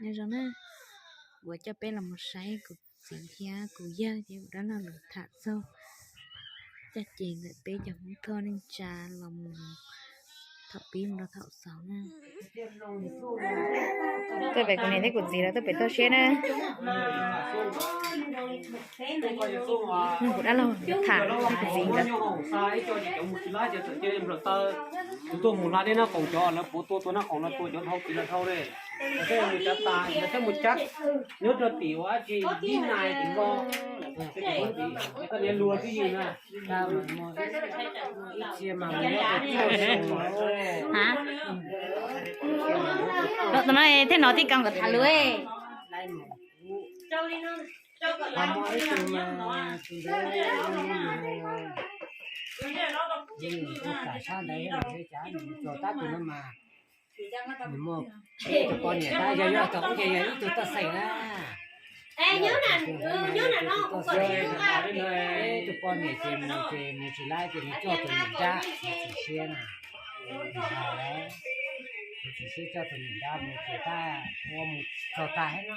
Nyob zoo na, kuv coj peb los mus saib kuv txiv thiab kuv yawg thiab kuv dab laug lawv tham txog caj ces ntawm peb cov Hmoob Thoj neej tsa los mus thaum pib mus rau thaum xaus na. Tuaj pem kuv niam thiab kuv txiv lawv tuaj pem toj siab na. Kuv dab laug tham thiab kuv txiv nkawd. Kuv tuaj mus hla dej Naj Qoos cov lawv puav tua tua Naj Qoos no tua cov dhau kev los dhau li. Lawv thiaj mus cav tas, lawv thiaj mus cav nyob rau tim ua dab tsi, ib nai tim npo, koj niam luag twb yig na. Tom no thiaj hnov tij Kab nkawd tham lus. Tus poj niam tab yog yog thaum ub ces yog ib tug toj xeem na. Tus poj niam ces mus ces mus tsis laib ces mus coj tus niam nrab mus tsis siab na. Mus tsis siab coj tus niam nrab mus ces tab ua mus txog tag thiab no.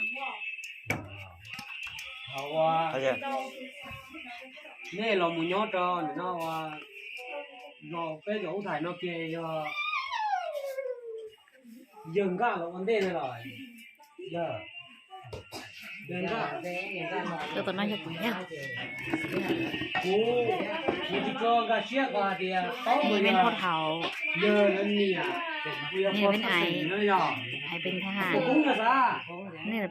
Ua nej los mus nyob rau ntawm no ua, los peb cov ub thaiv no kiag yog yawg Nkaj los ua ntej na los yog yawg Nkaj. Tus tom no yog kuv yawg. Kuv, kuv tsis tso nkag siab ko hais tias paub mus yog yawg lawv niam, kuv yog pog xab xeem no yog pog koob no xav,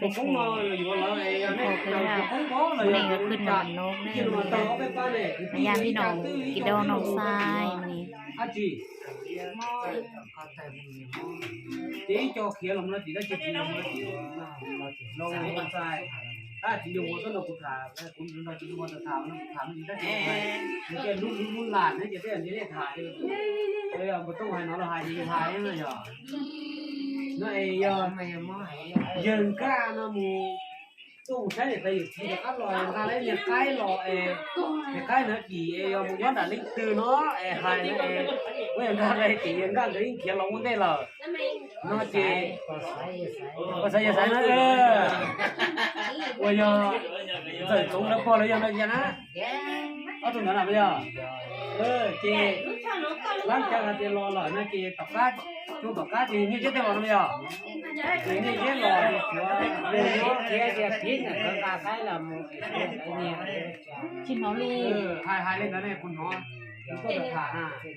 pog koob no yuav lawv es yog nej cov pog koob ko los yog ib ce no mas tawg ob peb pab ne, ib ce no mas tawg ib ce no mas tawg dab tsi. Ces ib co khiav los no ces dab tsi tsis los no ces los ua txais. Tab sis yog ua txob no kuv tham, kuv nrog tsis ua tham no kuv tham me ntsis dab tsi, nws cia lub lub lub lam ne ces tej ntiag nej tham, npawg Tooj hais no los hais ces yus hais no yog. No es yog yawg Nkaj no mus tuaj mus saib niam tais yawm txiv rov qab los nqa lawv niag qaib los es niag qaib no dim es yog mus nyob nram leej twg no es hais no es, ua yog nqa lawv tim yawg Nkaj nkawd yeej khiav los ua ntej lawm no ces, ua xav yog xav no, ua yog Ntxawm Txoov lawv pog los yog no cia na, ob tug ntawd na yog. Ces lab cas hais tias los lawm no ces tom qab, xyoo tom qab ces nyiaj zeb tej los no yog, ces nyiaj zeb los ces tsis hnov li, hais hais li ntawd ne kuv hnov, kuv tuaj tham na, ces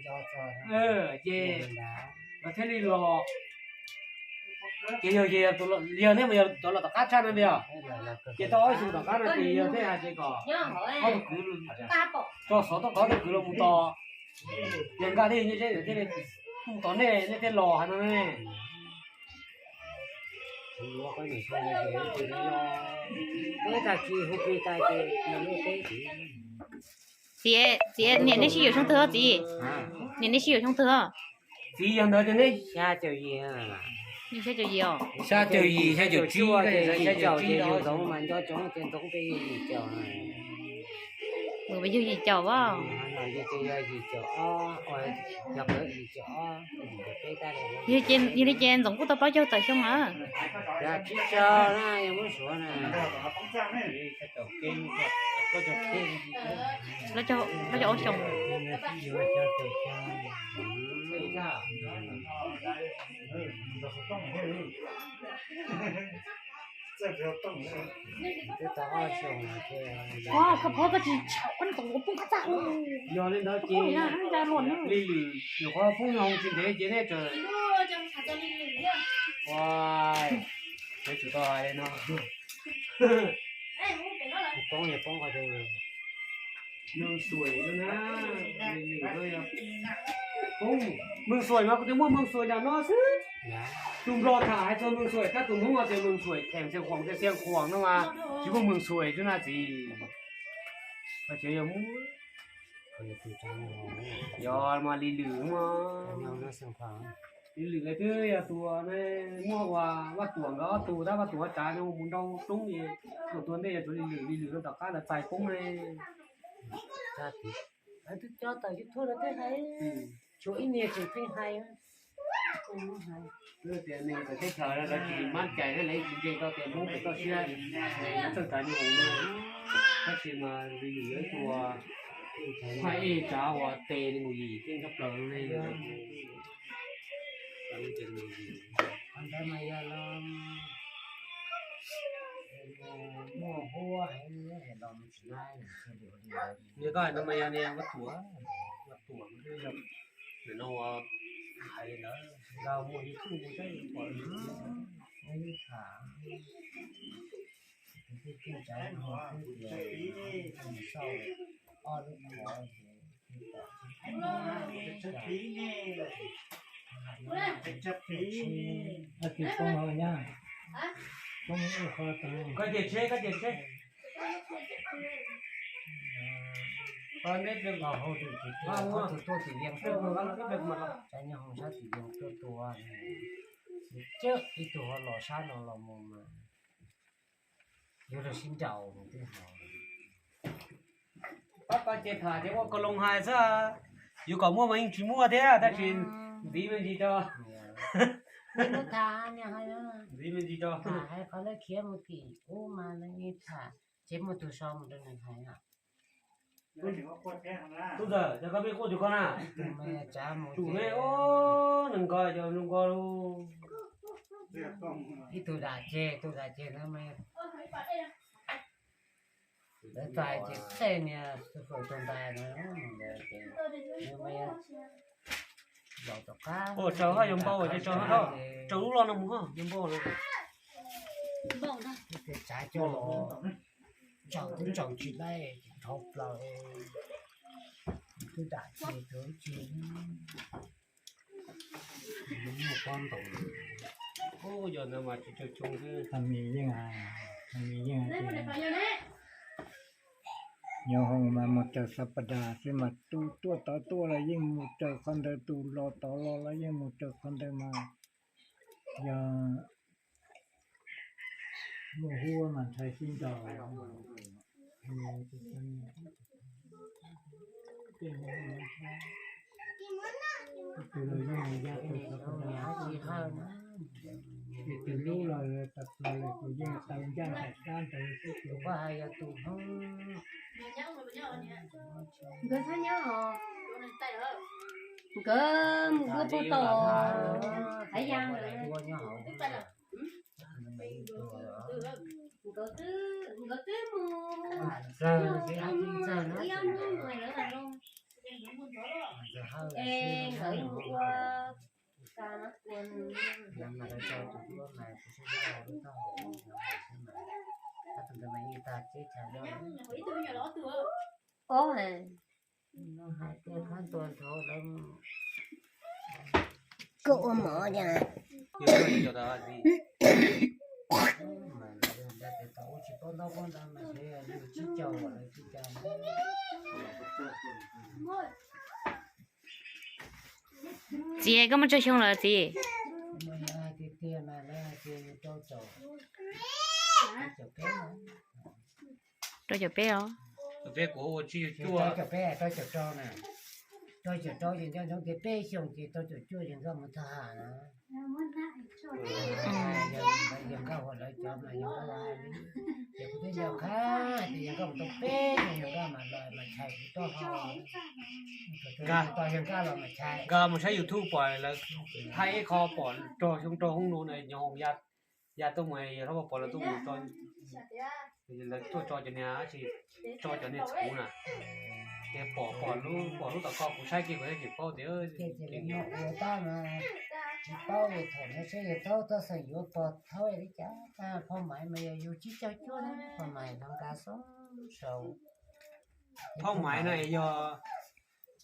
lawv thiaj li los. Ces yog, yog nej mas yog cov los tom qab tshaj no yog, ces tau ob xyoo tom qab no ces yog thiaj hais tias kom ob tug kwv, tso xov tooj kom ob tug kwv los mus tos yawg Nkaj thiab yawg Nyiaj Zeb thiaj li mus tos nej, nej thiaj los hais no ne. Txiv, txiv, niam nej sib yuav xyoo twg os txiv? Niam nej sib yuav xyoo twg os? Txiv yog ntawd tias neb xya caum yim, xya caum yim, xya caum tsib, yim caum ces yug Ntxoov mas nco tsoov ces Ntxoov peb yug yim caum, yug yim caum as, yog peb yim caum ob, yog li ces Ntxoov kuj tau plaub caug tawm xyoo lawm. Yog tsib caug na, yog muab suav na, plaub caug ob xyoo. Yog li ntawd ces li lwm nyuam qhuav poob nyoog tsis ntev ces nej txawm, ua, tsum tau hais li no. Poob, poob qhov twg? Mws Xuaim no na, li lwm no yog poob. Mws Xuaim mas kuv twb muaj Mws Xuaim nram no xwb. Tus Nplog tham hais txog Mws Xuaim tab tus Hmoob no tias Mws Xuaim Theem Xeev Khuam tias Xeev Khuam no mas tsis muaj Mws Xuaim xwb na txiv. Yog mas li lwm mas, li lwm twb yog tus muaj ua Vaj Tuam nkawd ob tug tab, Vaj Tuam ua tsav no mus nrau roob, tus tuag ntej yog tus li lwm, li lwm no tom qab lawv txais poob ne. Twb cov tawm YouTube no twb hais, tshuav ib niag tseem pheej hais. Tias neeg txawv teb chaws lawv tsis mab cai thiab lawv tsis ntseeg tau tias Hmoob pem toj siab txawj txav nyuj mus no, tab sis mas yus yuav ib tug haj ej tsav uas tes nees nkaum yim thiab tshaj plaws ne. Ntawd mas yog los muaj huab heev los mus tsis laib. Nws koj hais no mas yog niag ua tuam, ua tuam, nim no ua hais li ntawd, nkag mus YouTube saib pom li ntawd. Ib tham, tus tij keej tsav no xwb tias sau ob lub qhov ces pom. Tis poob hauv nyab, poob ib qho tau. Koj tias tsheb, koj tias tsheb. Qhov tus tuaj tim Vias tuaj, tsam nyab hoos sab tim Vias tuaj tua, cawm ib tug ho los sab no los mus mas yuav luag sib nraus twb hos. Pab koj ces tham ces ua koj loo hais xwb, yus kom muaj mas yeej tsis muaj thiab tab sis ntxiv me ntsis tso. Ntxiv me ntsis tso. Hais qhov lawv khiav mus tim ub mas lawv yeej tham, ces muaj tus so mus rau nws hais. Tub ntxawm, cov koj peb quaj tus koj na. Tsum ne, nees nkaus cov zoo nkauj lauj. Ib tug dam ceg, tus dam ceg ntawd mas lawv txais ces tej niag xwb fawm tus ntais no ces nws mas zaum tom qab. Ua tsaug haj yuav npau ces tsaug haj, tsaug lub loj no mus haj yuav npau no. Tsav coj los tsaus twb tsaus tsis laib, dhau plaws, twb dam ceg tus tsis muaj pob ntoos. Ub, yog ntawd mas tsis tsaug tshoo xwb. Tag mis yeej, tag mis yeej hais tias nyob hoos mas mus raws xab pas das xwb mas tus tuaj tod tuaj los yeej mus raws qhov ntawd, tus los tod los los yeej mus raws qhov ntawd mas yog muaj huab mas ntshai sib ntaus. Tus los yeej mus ya tus xab pas das, ces tus lub los tas plaws lawm ces yeej tau ncaj nraim sab ntawd xwb ces. Nkawd txhob nyob os, nkawd mus ua puag tom Thaiv Yas lawm. Nkawd twb, nkawd twb mus ib ob hnub lawm lawm, es nkawd mus ua kas kuas nws. Ob, hais tias phab ntua nrho lawv koj ua mov thiab. Txiv, koj muaj tsawg xyoo lawm txiv? Rau caum peb os. Rau caum peb, rau caum rau na. Rau caum rau ces nco ntsoov tias peb xyoos ces rau caum cuaj ces nkaj mus thab ham na. Yawg nkaj hauv lawv cov mas yawg nkaj hais li, ces kuv twb nco qab tias yawg nkaj mus tau peb xyoos yawg nkaj mas los mas tshais kuv toj ho. Nkaj mus saib YouTube pom lawv thaij ib qho pom rog xyoo rau hoob no na, nyob hauv ya tuaj mus, yawg hlob pom lawv tuaj mus tso, lawv tuaj tso cov niag, tso cov niag txhuv na, ces pom, pom lub, pom lub tom ko kuv saib kiag kuv thiaj tsis paub tias. Tsis paub thaum no seb yawg thaub toj xeem yuav pog thaub li cas. Phauj Maiv mas yog yug tsib caug cuaj na, Phauj Maiv no nkag xoob saud. Phauj Maiv no yog,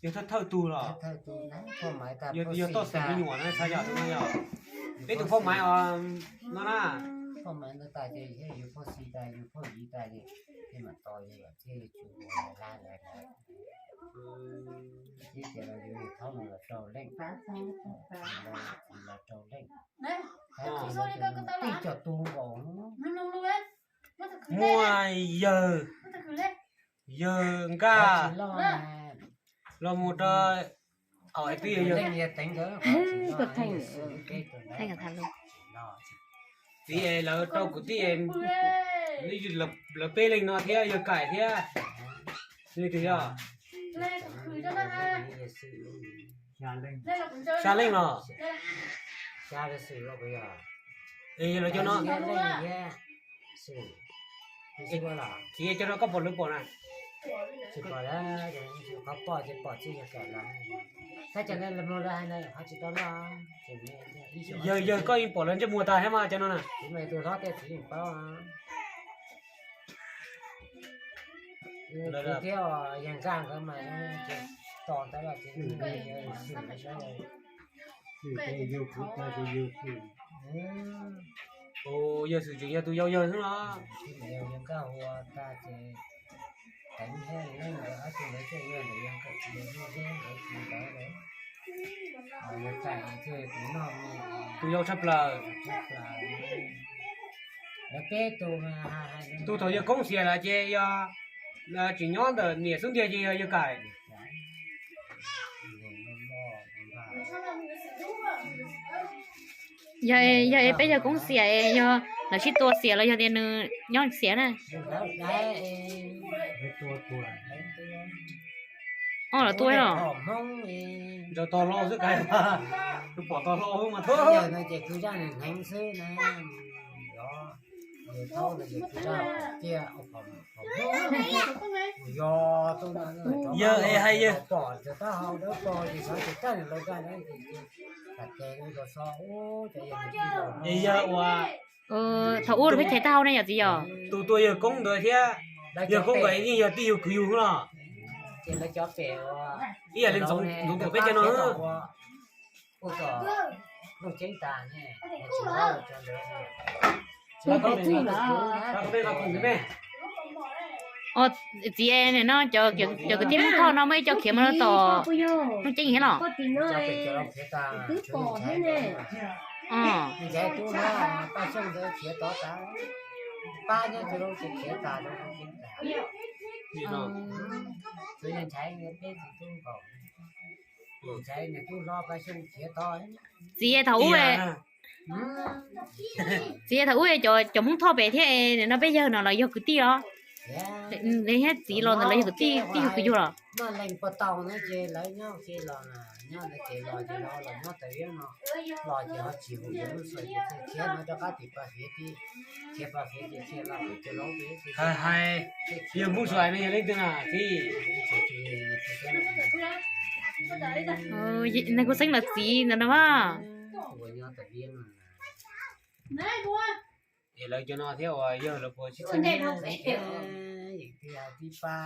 yog thawj thawj tug los? Yog toj xeem me nyuam na, xav yog tus no yog peb tus Phauj Maiv os no na. Phauj Maiv no tas ces yog yug phauj xis tas yug phauj yim tas ces mam tos yog thiaj li tsis ua laj lawm. Ib tias los yug thaub no los rau leej, los rau leej, tij cov tub nkaus. Muaj yawg, yawg nkaj los mus rau Twb yog, txiv es lawv rau kwv tij, lawv peb leeg no thiab yawg Kaim thiab, leej twg yog? Xya leej los? Es lawv cov no, txiv cov no koj pom lawv pom na? Yawg, yawg koj yeej pom lawv ntsej muag tag thiab mas cov no na. Yawg Xwm tseem yog tus yau yawg xwb los? Tus yau tshaj plaws. Tus thaum yawg Koob xiam lawm ces yog, tseem nyob ntawm niam xub ntiag ces yog yawg Kaim. Yog, yog es peb yawg Koob xiam es yog lawv sib tua xiam los yog tias nws nyob xiam na? Ob los tua los? Ntsawg tog hlau xwb, tus pom tog hlau xwb mas. Yawg es hais yawg, es yawg ua, thaum ub peb chev taub hau ne yom txiv yom? Tus tua yawg Koob ntawd thiab yawg Koob nkawd yeej yog tij yug kwv yug los? Ib yam li ntxoov ntxoov peb cov no. Txiv, nim no cov kwv tij Hmoob Thoj no muaj ib co khiav mus rau tom Hmoob Ceeb thiab los? Txiv, thaum ub, txiv, thaum ub cov Hmoob Thoj pem thiab no peb yawg no los yog kwv tij los? Thiab txiv los ntawd los yog kwv tij, tij yug kwv yug los? Hais, hais, yawg Hmoob Suav no yog leej twg na txiv? Neeg kuv xeeb lawv txiv ntawd no mas. Es lawv cov no thiab uas yawg lawv puas sib txheeb?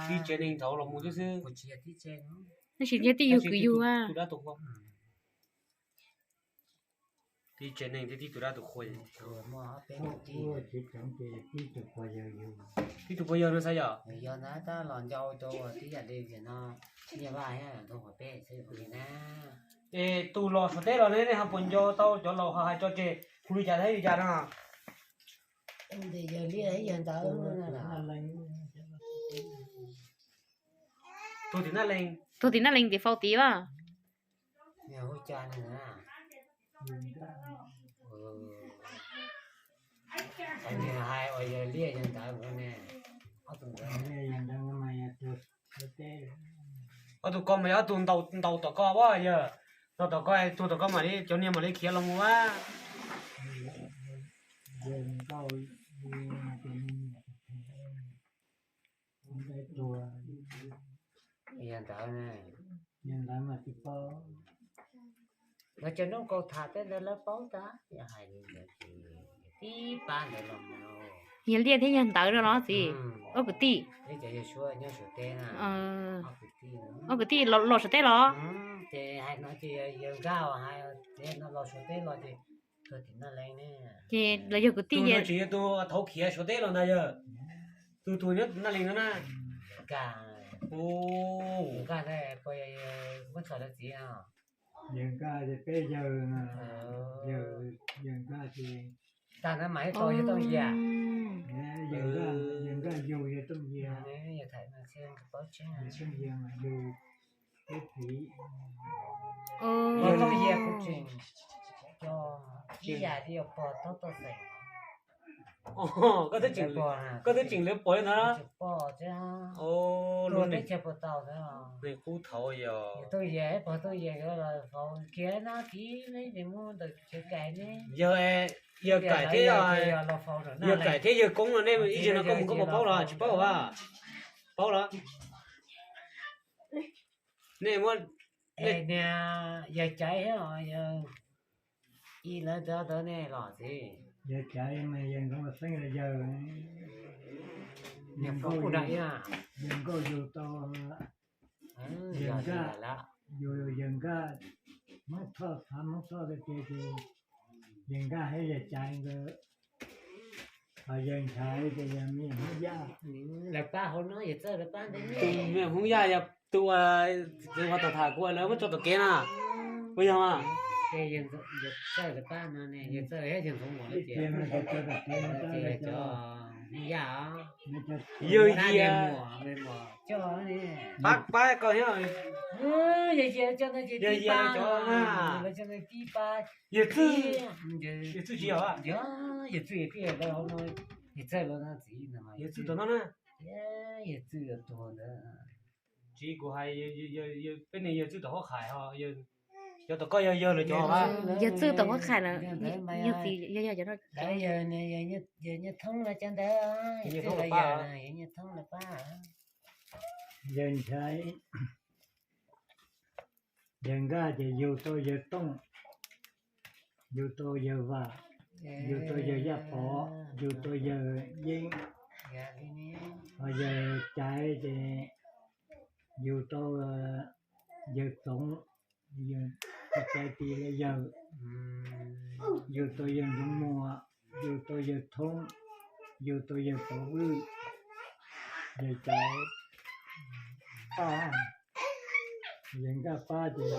Tib tsev neeg thaum los mus xwb xwb. Tab sis yog tij yug kwv yug a. Tib tsev neeg thiab tib tus dab tus qhua. Tib tus pog yawg no xav yom? Es tus los Suav teb los ne nej ho puas nco tau cov laus ho hais tso tseg hu li cas thiab li cas no? Tuag tim Naj Lees, tuag tim Naj Lees tim Fau Tiv as. Ob tug ko mas yog ob tug ntaus tom ko as, yog no tom ko, tuag tom ko mam li cov niag mam li khiav los mus as. Yog ntawd, lawv cov hnub kaus tham tej ntawd lawv paub tas, yog hais li ntawd ces tib pab ntawd los mus. Yog Liaj thiab yog ntawd no los txiv? Ob kwv tij. Ob kwv tij los Suav teb los? Ces hais no ces yawg Nkaj hais tias no los Suav teb los ces tuag tim Naj Lees ne. Ces los yog kwv tij. Tus no tseem yog tus thaud khiav Suav teb los ntag yawg. Tus tus nyob Naj Lees no na. Nkaj, Nkaj, muab txog lawv txiv no. Yawg Nkaj ces peb yawg, yawg Nkaj ces tag na mas ib tau yawg Tooj Yias. Yawg Nkaj yug yawg Tooj Yias. Tooj Yias mas yug Peb txiv. Yog, kuv tseem cov ib yam li pog tub tuaj xeem. Koj twb tseem, koj twb tseem lawv pog li ntawd na. Pog, teb chaws puas tau, nws qub thaud yog. Tuaj yag, pog tuaj yag los faus kiag no txiv, neb ces muab ntawm tsev kais ne. Yog, yog Kaim thiab, yog Kaim thiab yawg Koob no nej ib zaug no koj mus koj puas paub los tsis paub a? Paub los? Nej muab, niag yawg Caiv thiab os, yawg, ib lawv tod tod nej los txiv. Yawg Caiv mas yawg Nkauj Xeeb los yawg, niag Nkauj, yawg Nkauj yug tau, yawg Nkaj, yug yawg Nkaj, Hmoob Thoj, Hmoob Thoj tias ces yawg Nkaj thiab yawg Caiv nkawd, ho yawg Nchaiv ces yog me nyuam Hmoob Yaj. Lawv pab hauv no yawg Txawj lawv pab ntawd ne. Tus me nyuam Hmoob Yaj yog tus uas txiv ua tom tham kuv lawv muab tso tom kev na. Puas yog mas? Yawg Txawj lawv pab no ne, yawg Txawj thiab yawg Ntxoov Muas lawv ces, ces yog cov Hmoob Yaj os. Yawg Yias, pab, pab koj thiab. Yawg Yias cov na. Yawg Txwj, Yawg Txwj tsis yog. Yawg Txwj tom no na. Tsis, kuv hais, peb niag Yawg Txwj tom Huab Khais ho, cov tom koj yog yawg lawv cov. Yawg Txwj tom Huab Khais na, yog txiv yog yawg cov. Yawg Nyiaj Thoob lawv cov ntawd, Yawg Txwj lawv pab, Yawg Nyiaj Thoob lawv pab. Yawg Nchaiv, yawg Nkaj ces yug tau yawg Tooj, yug tau yawg Vam, yug tau yawg Yaj Pov, yug tau yawg Yeeb, ho yawg Caiv ces yug tau yawg Txoov, yawg Caiv tis los yawg, yug tau yawg Ntxoov Muas, yug tau yawg Thoob, yug tau yawg Pov Vwj, yawg Caiv pab, yawg Nkaj pab ces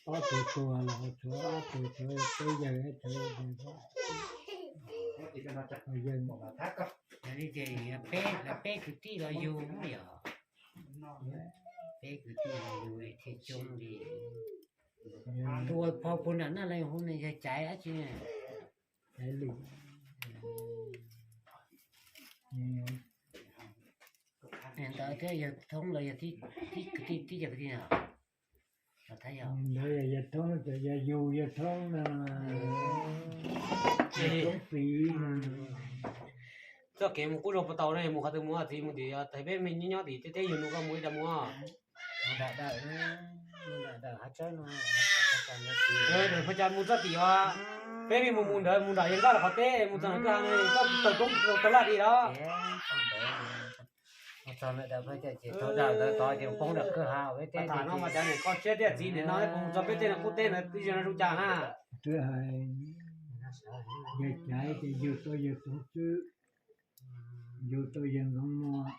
ob tug tuag los ho tshuav ob tug, tshuav peb yawg, tshuav yawg, yawg. Peb kwv tij los yug yog, peb kwv tij los yug thiaj coob li. Tus uas phau puag nram no los hu yawg Caiv dab tsi? Caiv Lwm. Ntawd thiab yawg Thoob los yog tib, tib yawg kwv tij no. Ntawd yog yawg Thoob, yog yug yawg Thoob no. Yawg Thoob txiv. Txoj kev mus qub zog puas tau ne, mus qhov twg mus txiv? Mus tim, peb me nyob nyob tim teb, teb yug nus koj mus ib dag mus. Mus nram daws, mus nram daws hav tsawb no. Phaj Cas mus txoj tim os, peb me mus mus ntawd mus nram yawg Nkaj los qhov teb mus txog koj ha, txoj taw roob taw laj li los. Mus txog ntawm daws Phaj Cas ces tau daws ntawd tod ces poob nram kwj ha peb teb no mas cas niam koj siab thiaj txiv niam no peb mus txog peb tej no qub teb ntawd twb yog no zoo cas na. Twb hais, yawg Caiv ces yug tau yawg Txoov Tswb, yug tau yawg Ntxoov Muas,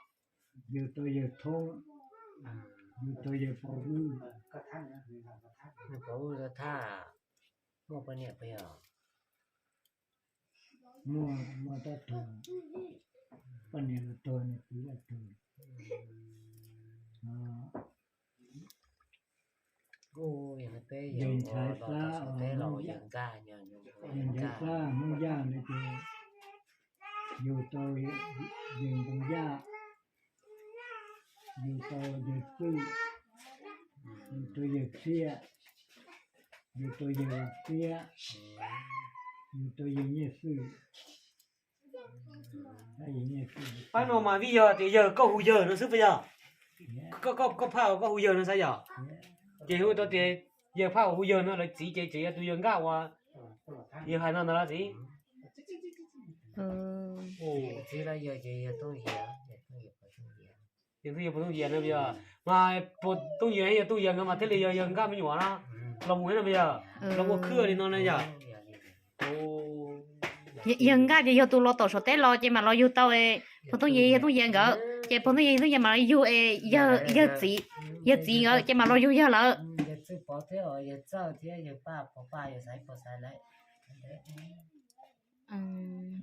yug tau yawg Thoob, yug tau yawg Pov Vwj. Pov Vwj thaj muaj poj niam puas yog? Muaj, muaj tab tug poj niam los tuag, nws txiv los tuag. Yawg Nchaiv Xab, yawg Nchaiv Xab Hmoob Yaj ntawd ces yug tau yawg Ntxoov Yaj, yug tau yawg Txwj, yug tau yawg Txhiaj, yug tau yawg Vam Txiab, yug tau yawg Nyiaj Xwj. Pab no mas vim yog tias yawg koj hu yawg no xwb puas yog? Koj, koj phaj uas koj hu yawg no xav yog? Ces hu tau tias yawg phaj uas hu yawg no lawv txiv ces tseem yog tus yawg Nkaj uas yawg hais no ntawd los txiv. Yawg Tooj Yias no yog, mas Tooj Yias, yawg Tooj Yias nkawd mas thiaj li yog yawg Nkaj me nyuam no los mus no puas yog? Los ua khwb li no na yog? Yawg Nkaj ces yog tus los tom Suav teb los ces mam los yug tau, Pog Tooj Yias, yawg Tooj Yias nkawd ces Pog Tooj Yias, yawg Tooj Yias mam los yug es yawg, yawg txiv, yawg txiv nkawd ces mam los yug yawg lawm.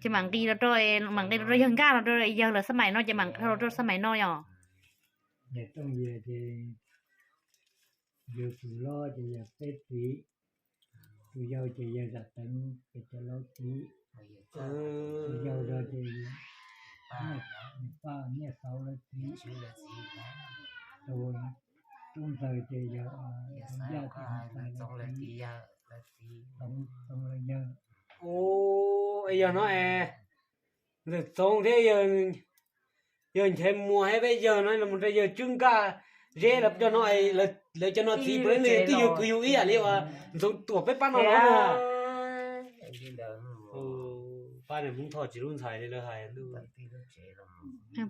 Ces mam nqis los rau, mam nqis los rau yawg Nkaj los rau yawg lawv xab mais no ces mam nqis los rau xab mais no yog. Yawg Tooj Yias ces yug tus hlob ces yog peb txiv, tus yau ces yog Zam Teev peb cov laus txiv, tus yau no ces yog Paj Niaj Xauv lawv txiv, tus tub ntxawg ces yog Ncaj Txoov lawv txiv, Txoov lawv yawg. Yog no es Ntxawm Txoov thiab yawg Nchaiv Muas thiab peb yawg no los mus rau yawg Tswb Nkaj Zeb lawv cov no, lawv cov no txiv puav leej yog twj yug kwv yug ib yam li uas Ntxoov Tuam peb pab no los na. Pab niag Hmoob Thoj tsis lub ntxhais li lawv hais. Hmoob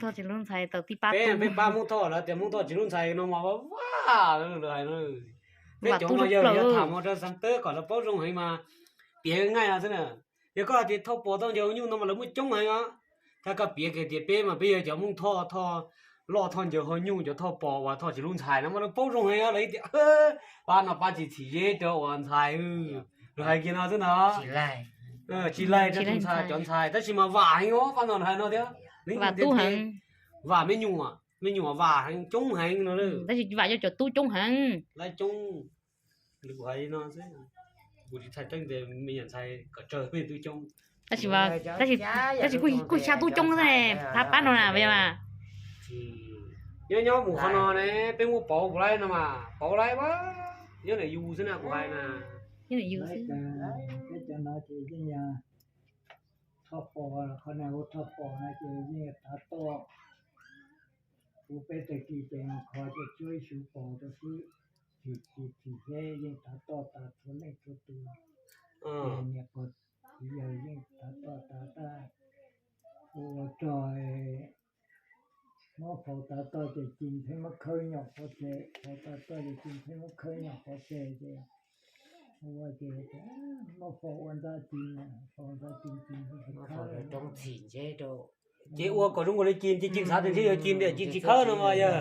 Thoj tsis lub ntxhais tau tib pab tub. Peb pab Hmoob Thoj lawv tias Hmoob Thoj tsis lub ntxhais no mas vaj lawv hais. Peb cov no yog yog tham mus rau xeev teb kom lawv paub zoo heev mas piav ngaij no xwb na. Yog koj hais tias Thoj Pos Thoj Ncaws Hauv Nyuj no mas lawv muaj coob heev os. Thaum koj piav kiag tias peb mas peb yog cov Hmoob Thoj, Thoj Loj Thoj Ncaws Hauv Nyuj, cov Thoj Pos uas Thoj tsis lub ntxhais no mas lawv paub zoo heev os, lawv tias pab no pab tsis txhim zeb rau uas ntxhais, lawv hais kiag no xwb ntag. Tsis laig rau tus ntxhais cov ntxhais tab sis mas vam heev os, pab no lawv hais no thiab. Vam tub heev. Vam me nyuam, me nyuam vam heev coob heev no. Tab sis vam cov tub coob heev. Lawv coob, kuv hais li no xwb, kuv tsis txhais tseeb tias me nyuam ntxhais kom tsawg me tub coob. Tab sis, tab sis kuj xya tub coob xwb ne, pab pab no na, yog mas. Nyob nyob mus qhov no ne, peb muab pauv kuv laib no mas pauv laib, nyob ntawm yus xwb na kuv hais na. Peb cov no ces yeej yog Thoj Pos, qhov no hu Thoj Pos no ces yeej yog tav toj. Kuv peb tag kis ces mus kho ces tshuav ib xuv pos rau xwb, tsis tsis tsis xeb yeej tav toj tas txhua leej txhua tus. Ces niam pog txiv yawg yeej tav toj tas tag, ua rog muab faus tav toj ces ci pheej muab khawb nyom pov tseg, faus tav toj ces ci pheej muab khawb nyom pov tseg ces ua ces muab faus ua ntxa ci, faus ntxa ci ci khawb roob txhim ntseb rau. Ces ua kom zoo nkaus li ci, ci ci xav tias ntshe yog ci, ci tsis khawb no mas yog.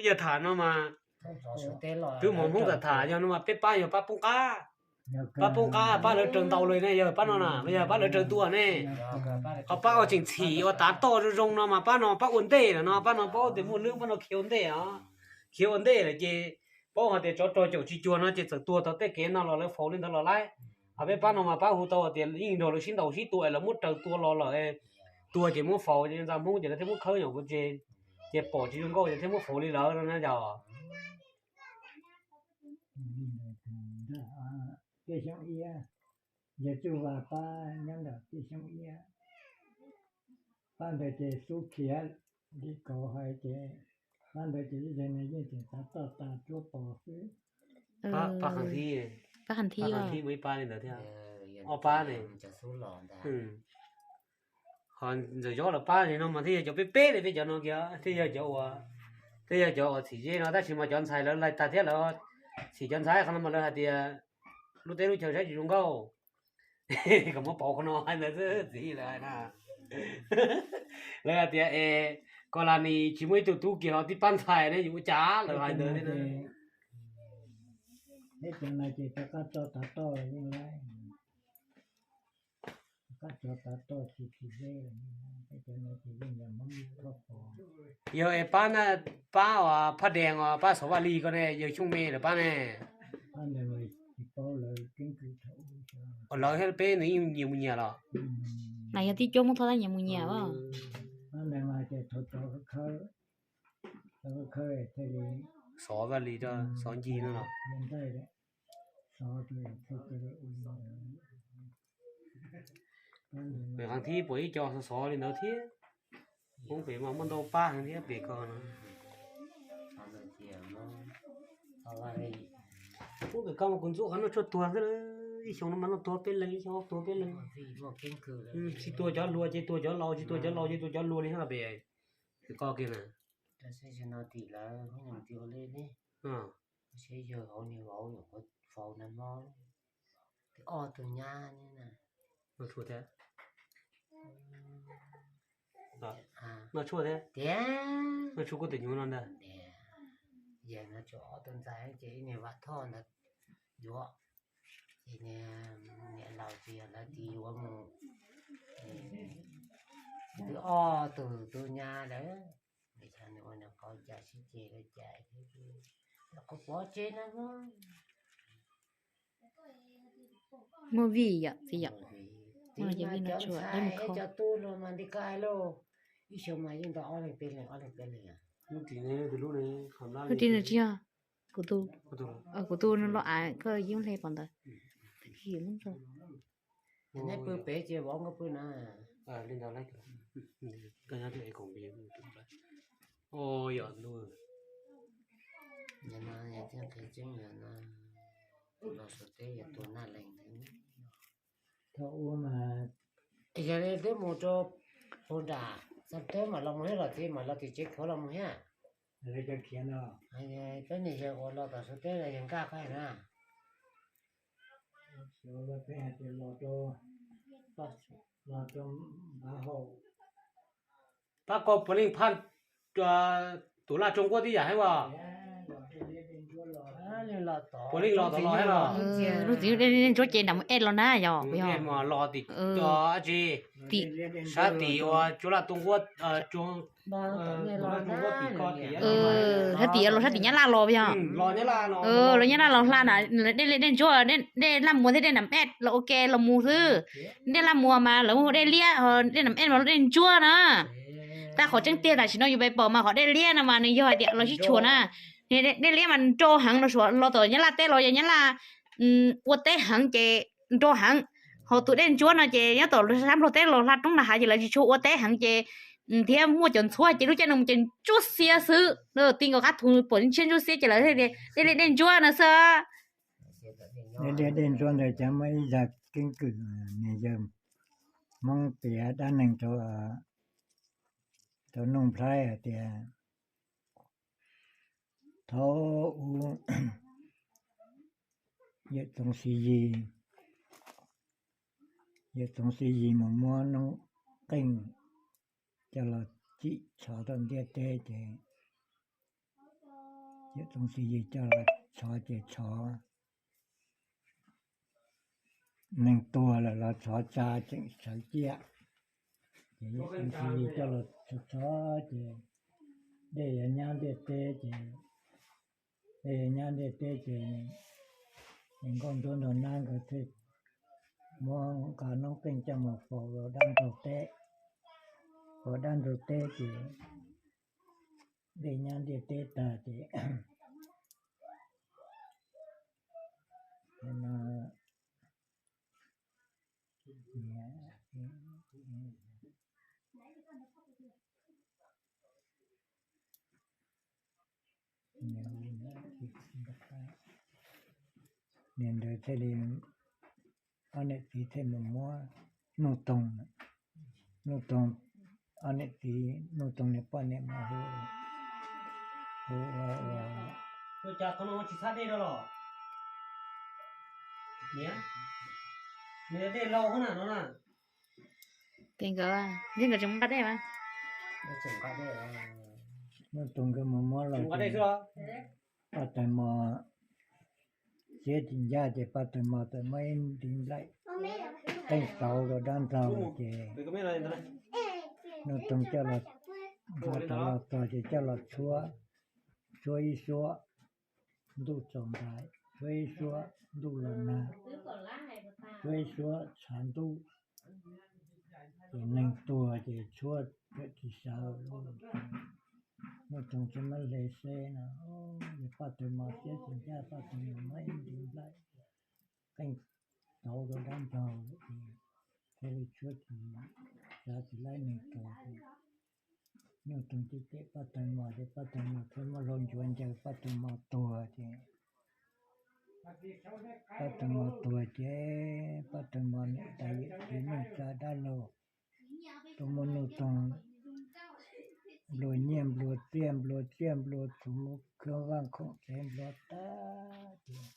Yog tham no mas twb hmov Hmoob tham tham yog no mas peb pab yog pab poob qab. Pab poob qab pab lawv raws ntaus lawm ne, yog pab no na los yog pab lawv raws tua ne. Ho pab ua tseem txhim ua tav toj zoo zoo no mas pab no pab ua ntej lawm no, pab no paub tias muaj lwb pab no khiav ua ntej os. Khiav ua ntej lawm ces paub hais tias tsov rog caum tsis cuag no ces txawm tuag tau tej kev no los lawv faus li ntawd los laib. Ho peb pab no mas pab hu tau tias yeej nrog lawv sib ntaus sib tua es lawv muab raws tua los lawm, tuag ces muab faus ces ntxa Hmoob ces lawv thiaj muab khawb nyom pov tseg, ces pom tsis zoo nkauj ces thiaj muab faus li lawm no na yog. Tej xyoob iab, yog Txuj Vas pab nyob ntawm tej xyoob iab, pab ntawd ces xub khiav li kauv hais ces pab ntawd ces ib zaug no yeej tseem tav toj tas tsuab pos xwb. Pab Qhas Nthib, pab Qhas Nthib ua ib pab li ntawd thiab, ob pab ne. Ho Ntxawm Yob lawv pab li no mas thiaj yog cov peb peb li peb cov no kiag, thiaj yog cov uas, thiaj yog cov uas txhim zeb no, tab sis mas cov ntxhais lawv laig tag thiab lawv txhim cov ntxhais qhov no mas lawv hais tias lub teb lub chaw saib tsis zoo nkauj. Kom muab pauv qhov no hais ntawd xwb txiv lawv hais na. Lawv hais tias es Kos Las Nis tsis muaj ib tug tub kiag los tib pab ntxhais ne, yuav ua cas lawv hais ntawd thiab na. Peb cov no ces rov qab tso tav toj yeej laib, rov qab tso tav toj tsis tsis zeb, peb cov no ces yeej yog Hmoob Thoj Pos. Yog es pab, pab uas Phaj Dees uas pab Xov Vaj Lis ko ne, yawg Xyooj Me lawv pab ne. Lawv thiab peb nws yeej nyias mus nyias los? Mas yog tib cuab Hmoob Thoj tab nyias mus nyias os. Xov Vaj Lis rau Xov Ncig no los? Pem Qhas Nthib puas ib co xov xov li ntawd thiab. Hmoob pem mas muaj ntau pab heev thiab pem ko no. Hmoob pem ko mas kuv ntxub qhov noj tshuaj tuag xwb, ib xyoo no mas noj tuag peb leeg, ib xyoo tuag peb leeg. Tsis tuag cov hluas ces tuag cov laus, tsis tuag cov laus ces tuag cov hluas li no pem. Pem ko kiag na. Seb yawg hauv niag vauv nyuam qhuav faus nag hmo, twb ob tug nyab ne na. Noj tshuaj thiab tiag, noj tshuaj kuj tus nyuj no ntag. Yawg no tshuav ob tug ntxhais ces ib niag Vam Thoj ntawd yuav, ces niam laus ces yog lawv txiv yuav mus, twb ob tug tub nyab lawm. Ua nws qau cas sib ceg li cas, qhov pov tseg na. Muaj vij yom txiv yom. Muaj yog vij no tshua dab mus kho. Cov tub los mas nti kaj lauj, ib xyoo mas yeej ntau ob leeg peb leeg ob leeg peb leeg. Lub ris no tsis yog kuv tu, kuv tu no los av koj yeej hle pom ntawd. Neb pw pem ces vov nkauj pw na. Li ntawd, yog no, yog thiaj qhia tseeb yog no, tus los Suav teb yog tus naj lees thiab. Thaum ub mas yog li twb mus rau puag nram Xab Teb mam los mus thiab los txiv, mam los tim tsev khuav los mus thiab. Peb niag yawg uas los tom Suav teb los yawg Nkaj Qhaij na. Pab koj puav leej phaj tus laj Tsoo Nkuab tib yam thiab as. Puav leej los tom los thiab los. Lub txiv dej ntsuab ces nram mus ej los na yog. Los tim tsi, sab tim uas Tsoo Laj Tsoo Nkuab, sab tim los sab tim Nyab Laj los yog. Los Nyab Laj los hla na, dej liaj dej ntsuab, dej Laj Muas thiab dej Nam Ej los ua ke los mus xwb. Dej Laj Muas mas lawv hu dej liab, dej Nam Ej mas dej ntsuab na. Tab qhov tseeb tiag tam sim no yus pem pom mas qhov dej liab no mas nws yog hais tias los sib tshuam na. Dej liab mas nrau heev los Suav los tom Nyab Laj teb los yog Nyab Laj ua teb heev ces nrau heev. Ho tus dej ntsuab no ces nyob tom sab Nplog teb los hla roob na hav ces lawv tsis tshua ua teb heev ces thiab muaj cov ntxhuab ces lub caij no mus ces ntsuab xiab xwb. Ti nkaus qab thu pom tshiab ntsuab xiab ces lawv thiaj tias dej liaj dej ntsuab no xwb. Dej liaj dej ntsuab ntawd ces muaj ib zaj keeb kwm, niag yawg Hmoob piav dab neeg rau Nuj Nplhaib hais tias thaum ub Yawm Txoov Xib Yis, Yawm Txoov Xib Yis mus muab noob qeej coj los tsim tshov rau ntiaj teb ces Yawm Txoov Xib Yis coj los tshov ces tshov neeg tuag lawm los tshov tsa tseem sawv ciaj. Ces Yawm Txoov Xib Yis coj los tshov tshov ces dej yuav nyab ntiaj teb ces, dej yuav nyab ntiaj teb ces nkauj nruab nrog nab nkawd thiaj muab nqa noob qeej coj mus faus rau dab ntxaug teb. Faus dab ntxaug teb ces dej nyab ntiaj teb tag ces niag ntawd thiaj li, ob niam txiv thiaj mus muab Nuj Toog, Nuj Toog, ob niam txiv Nuj Toog niag poj niam mas hu, hu ua, ua, ua cas qhov no tsis txhab dej rau los? Niam, nws dej lau hab na no na. Ces nkawd, nkawd tseem nqa dej mas. Nuj Toog nkawd mus muab los, Paj Tawg Mos siab tsis ncaj ces Paj Tawg Mos txawm muab ib ntiv nplaim qeej tauv rau dab ntxaug ces Nuj Toog coj los, nqa tau los txog ces coj los tshuab, tshuab ib suab ntuj tsaus ntais, tshuab ib suab ntuj los nag, tshuab ib suab tshav ntuj. Ces neeg tuag ces tshuab tsis sawv. Nuj Toog tsis muab hle seb no, yog Paj Tawg Mos siab tsis ncaj, Paj Tawg Mos muab ib ntiv nplaim qeej tauv rau dab ntxaug ces thiaj li tshuab tsis, xav tsis laib neeg tuag ces Nuj Toog cem cem Paj Tawg Mos ces Paj Tawg Mos thiaj muab hlau ncuav ncaws Paj Tawg Mos tuag ces Paj Tawg Mos tuag ces Paj Tawg Mos niam tais yawm txiv neej tsa dab laug tuaj muab Nuj Toog nplua nyiaj nplua txiaj nplua tsiaj nplua txhuv khab vaj khoom tsev nplua tag ces